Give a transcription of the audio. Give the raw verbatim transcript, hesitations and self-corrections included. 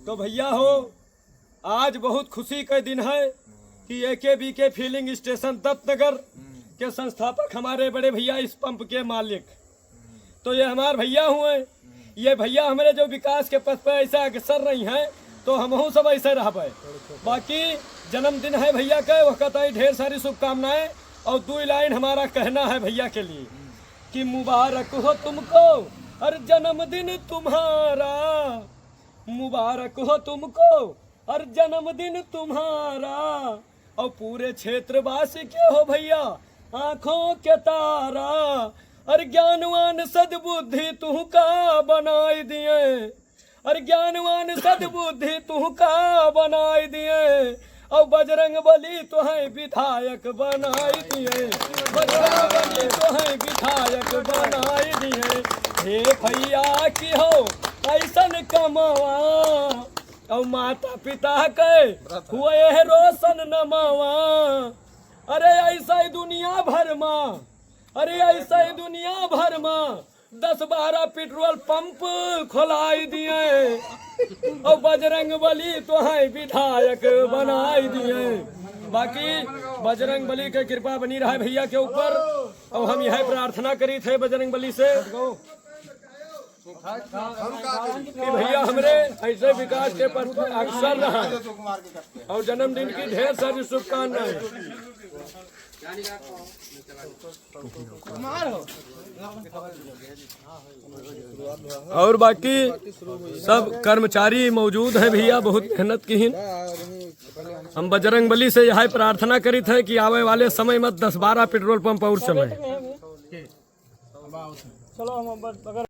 तो भइया हो, आज बहुत खुसी कै दिन है कि एके बीके फिलिंग स्टेशन दत्तनगर के संस्थापक हमारे बड़े भइया, इस पंप के मालिक, तो ये हमार भइया हुए। ये भइया हमरे जो विकास के पथ पे ऐसे अग्रसर रही हैं, तो हमहूँ सब ऐसे रहबे। बाकी जन्मदिन है भइया के, ओकर ताई ढेर सारी शुभकामनाएं। और दो लाइन हमारा कहना है भइया के लिए कि मुबारक हो तुमको और जन्मदिन तुम्हारा, मुबारक हो तुमको और जन्मदिन तुम्हारा, और पूरे क्षेत्रवासी के हो भइया आँखों के तारा, और ज्ञानवान सद्बुद्धि तुहका बनाई दिए, और ज्ञानवान सद्बुद्धि तुहका बनाई दिए, और बजरंग बली तोहैं विधायक बनाई दिए, बजरंग बली तोहैं विधायक बनाई दिए। हे भइया की हो ऐसन कमावा, और माता पिता के हुए है रोशन नमावा। अरे ऐसा ही दुनिया भर मा, अरे ऐसा ही दुनिया भर मा दस बारह पेट्रोल पंप खोलाई दिए, और बजरंग बली तोहैं विधायक बनाई दिए। बाकी बजरंग बली के कृपा बनी रहे भइया के ऊपर, और हम यह प्रार्थना करी थे बजरंग बली से कि भइया हमरे ऐसे विकास के पथ पर अग्रसर रहा, और जन्मदिन की ढेर सारी शुभकामनाएं। और बाकी सब कर्मचारी मौजूद हैं भइया, बहुत मेहनत किहिन। हम बजरंग बली से यह प्रार्थना करित है कि आवे वाले समय मा दस बारह पेट्रोल पंप और चले। चलो हम अब अगर